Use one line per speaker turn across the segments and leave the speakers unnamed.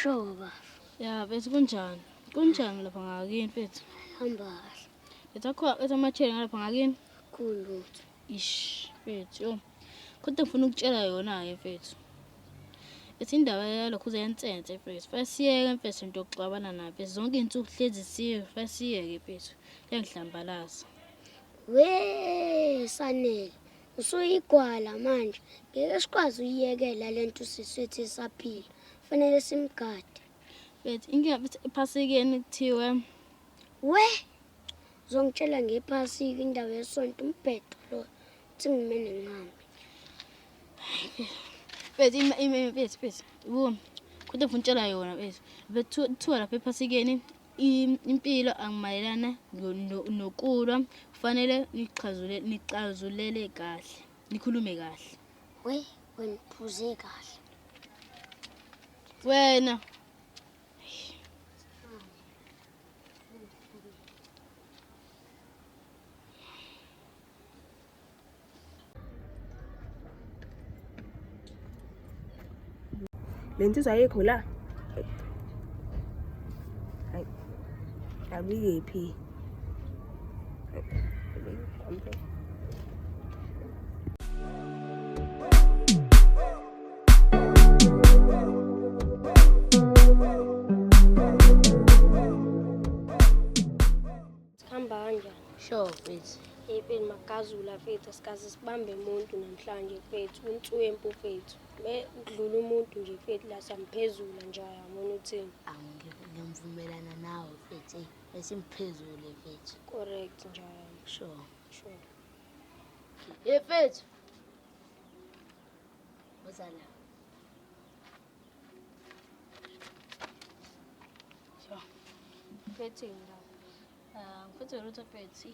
Sure baba.
Ya mfethu kunjani? Kunjani lapha ngakini mfethu?
Hamba kahle.
Mfethu akho ethi amachele ngalapha ngakini?
Kulutho.
Ish mfethu yo. Kodwa ngifuna ukutshela yona-ke mfethu. Ethi indaba yalokhu uzensense mfethu. Fanele siyeke mfethu into yokuxabana nayo mfethu. Zonke iy'nsuku hlezi siye fanele siyeke mfethu. Iyangihlambalaza.
We Sanele, usuyigwala manje. Ngeke sikwazi uyiyekela lento usisi wethu esaphila. Fanele simgade.
Mfethu inkinga mfethu ephasikeni kuthiwe
We uzongitshela ngephasika indaba yesonto umbhedo lo. Uthi ngimene ngihambe.
Mfethu ima ima mfethu mfethu. Yabo. Kodwa ngifuna ukutshela yona mfethu. Mfethu kuthiwa lapha ephasikeni impilo angimayelana nokulwa kufanele nixazule nixazulele kahle nikhulume kahle.
We wena uphuze kahle.
Wena
Le nsizwa ayikho la. Hayi. Abikephi?
Sihamba kanjani?
Sure mfethu.
Hey mfethu magazula mfethu asikaze sibambe umuntu namhlanje mfethu unswempu mfethu. Kudlula umuntu nje mfethu la samphezula nje yabona uthini.
Ngiyamvumelana nawe mfethu. Eyi, Besimphezulu mfethu.
Correct nje.
Sure.
Sure.
Hey mfethu. Woza la.
Phetheni la.
Ah, ngiphethe lutho mfethu.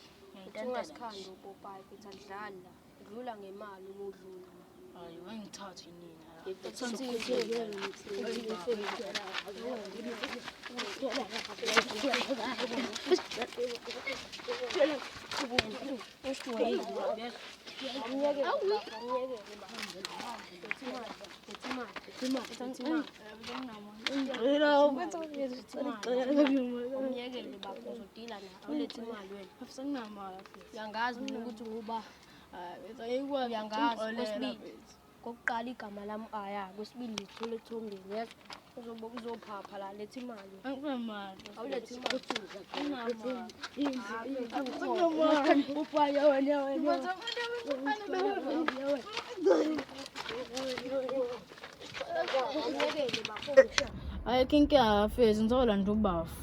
Uthi ungasikhandi upopayi mfethu akudlali la. Udlula ngemali uma udlula.
Hayi, wangithatha nina.
Umyekele baba uzodila naye awulethe imali wena. Uyangazi mina ukuthi nguba. Uyangazi kwesibili. Kokuqala igama lami aya, kwesibili ngithola ethombeni yes. Uzobe uzophapha la letha imali. Awulethe imali. Umyekele baba.
Ayikho inkinga mfethu ngizolanda ubafu.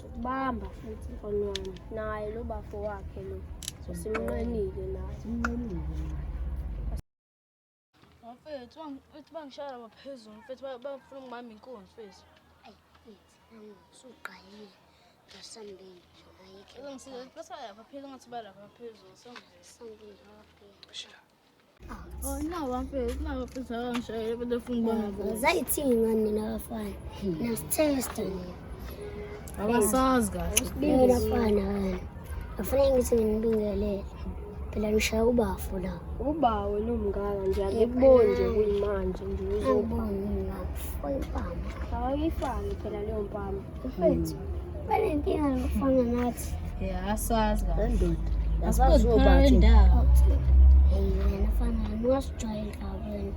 Sokubamba futhi mfana wami. Naye lo bafo wakhe lo. Simnqenile naye.
Mfethu mfethu bangishaya lapha phezulu mfethu bafuna ukungibamba inkunzi mfethu.
Ayi mfethu, usuqalile. Asambeni. Ayikho.
Ngisiza bese lapha phezulu ngathi balapha phezulu.
Sambeni abafethu.
Oh nawa mfethu nawa mfethu abangishayela bese bafuna ukubamba inkunzi.
Zayithini ngani nina bafana? Nasithesta nina.
Abasazi kahle.
Nina bafana wena. Afanele ngithi nginibingelele. Phela nishaya ubafu la.
Uba wena umngaka nje akuboni nje kuyimanje nje uzopha.
Angiboni mina ngifuna impama.
Awuyifaki phela leyo mpama.
Mfethu, banenkinga yokufana nathi.
Ya asazi kahle.
Ndoda.
Asikwazi phela lendawo.
Hey wena fana ungasijwayeli kabi wena.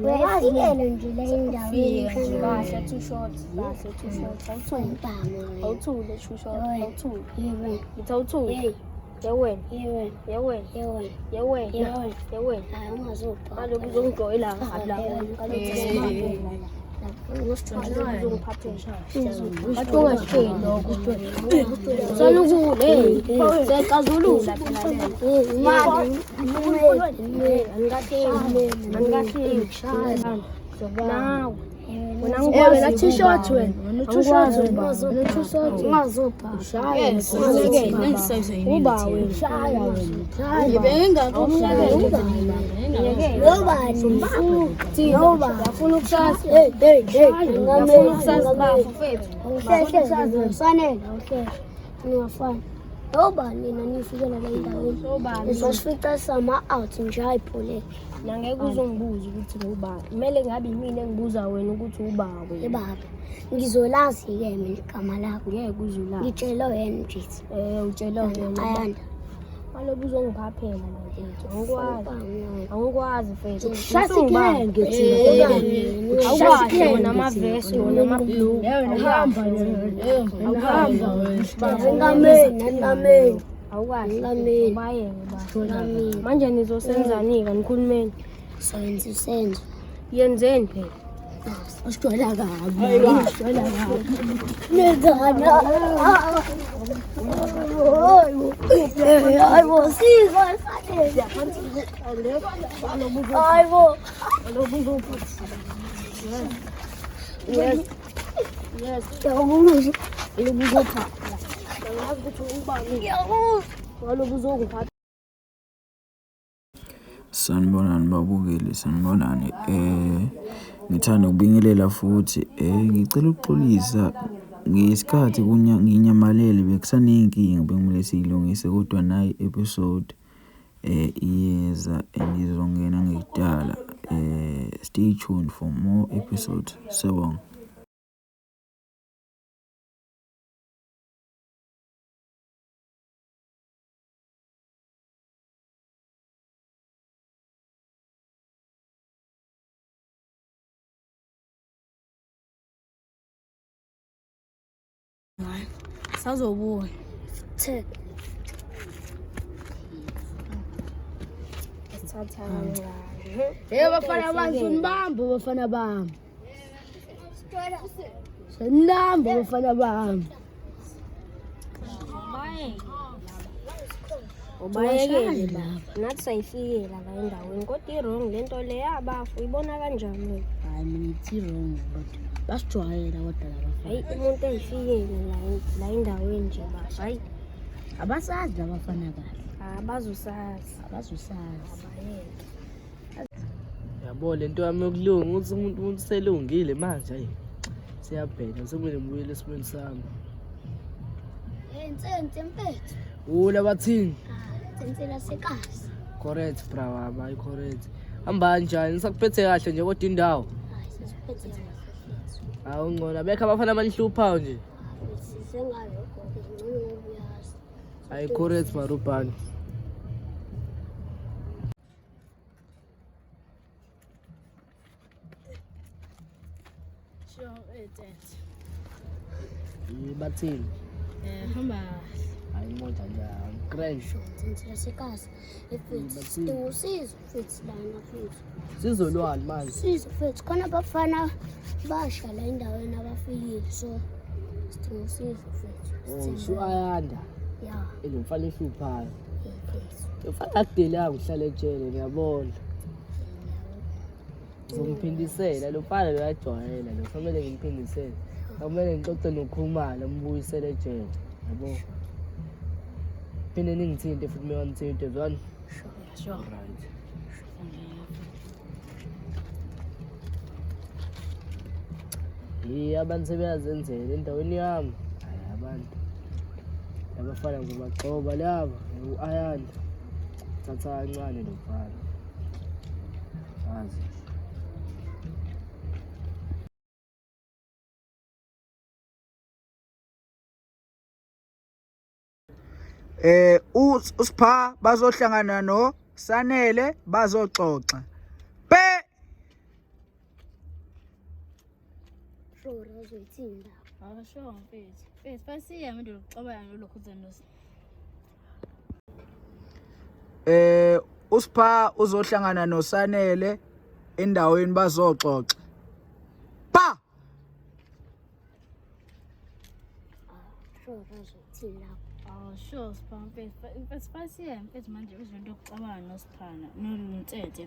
Uyafikela nje la endaweni
Sokufika nje.
Kahle two shots, kahle two shots. Awuthule.
impama wena.
Awuthule two shots, awuthule.
Ye wena.
Ngithi awuthule.
Hey,
Ye wena,
ye wena.
ye wena,
Ye wena.
ye wena,
Ye wena.
ye wena.
Hayi ungazopha.
Kaloku uzongigqoyela kabi la. Kaloku uzongiphaphela. Uzongiphaphela. Bathi ungasitsheli lokho. Salukule, hey, siyayixazulula phela le. Angikahleki, angikahleki. Nawe. Wena
Eh wena
angikwazi
two shots wena. Wena two shots wena. Wena two shots.
Ungazopha.
Uba wena.
Shaya wena.
Nobani. Nobani.
Uyafuna ukusasa.
Hey, hey, hey.
Uyafuna ukusasa bafo mfethu.
Awuhlehle, sanele, awuhlehle. Ningafani. Obani nina nifikela la endaweni?
Obani?
Nizosifica sama-out nje ayibholeke.
Mina ngeke uzongibuza ukuthi ngubani. Kumele ngabe yimina engibuza wena ukuthi uba wena.
Ebaba, ngizolazi-ke mina igama lakho.
Ngeke uzulazi.
Ngitshele wena nje.
Eh utshele wena.
Ayanda.
Malobu uzongiphaphela lo mfethu. Angikwazi. Angikwazi mfethu.
Shasikenge thina.
Awukwazi wona amavesi wona amabhluku.
Hamba hamba wena.
Ngameni, ngameni.
Awukwazi.
Ngameni.
Bayeke ba.
Ngameni.
Manje nizosenzani-ke nikhulumeni?
Soyenza isenzo.
Yenzeni phela.
Usijwayela kabi. Usijwayela kabi. Nenzana. Hayi bo, siza efanele. Hayi bo.
Yes. Yes.
Ngiyakuzwa.
Ngiyakuzwa. Ngiyazi ukuthi ubani.
Ngiyakuzwa.
Walobu uzongiphatha.
Sanibonani babukeli, sanibonani. Ngithanda ukubingelela futhi. Ngicela ukuxolisa ngesikhathi nginyamalele bekusaney'nkinga bekumele siyilungise kodwa nayi episode iyeza and izongena ngekudala. Stay tuned for more episodes. Siyabonga.
Sazobuya.
Thek.
Thatha kancane.
Hey bafana bami sonibamba bafana bami. Sonibamba bafana bami.
Ubayekele baba. Nathi sayifikela la endaweni kodwa i-wrong lento le yabafu uyibona kanjani wena?
Hayi mina ithi wrong kodwa basijwayela kodwa laba bafana.
Hayi umuntu eyifikele la la endaweni nje baba. Hayi
Abasazi labafana kahle.
abazosazi.
Abazosazi.
Abayeke.
Yabo lento yami yokulunga ukuthi umuntu selungile manje ayi. Siyabheda sekumele ngibuyele esimweni sami.
Hey nsense mfethu.
Ula bathini?
Nsense lasekazi.
Correct bra wami, hayi correct. Hamba kanjani? Nisakuphethe kahle nje kodwa indawo.
Hayi sesiphethe kahle mfethu.
Hawu ngcono abekho abafana abanihluphayo nje.
Size ngalokho ke ngcono ngoba uyazi.
Hayi correct marubhani.
Sure, tete.
Bathini?
Hamba.
Hayi imoja nje. Grand.
Nsense lasekazi. Mfethu sidinga usizo mfethu lana mfethu.
Sizolwani manje?
Usizo mfethu khona abafana basha la endaweni abafikile so sidinga usizo mfethu.
Oh, shu ayanda.
Ya,
Lo mfana ohluphayo.
mfethu.
Lo mfana akudelanga uhlala ejele ngiyabona. Ngizomphindisela lo mfana lo uyajwayela lo kufanele ngimphindisele. Kumele ngixoxe noKhumalo mbuyisele ejele. Yabo. Phinde ningithinte futhi mewanithinte zwana.
Sure.
Right. Yi abantu sebeyazenzela endaweni yami. Hayi abantu. Labafana ngizobagxoba laba, u-Ayanda. Thatha kancane lo mfana. Azi.
uSpha bazohlangana no Sanele bazoxoxa. Be
Sure azoyithini la.
Hawu sure mfethu. Mfethu fasiya manje lokuxabana nolokhu uzanos.
uSpha uzohlangana noSanele endaweni bazoxoxa. Ba
Sure azoyithini lapho.
Hawu sure Spha mfethu. Mfethu fasiya mfethu manje uzonto yokuxabana noSiphana noNtsetse.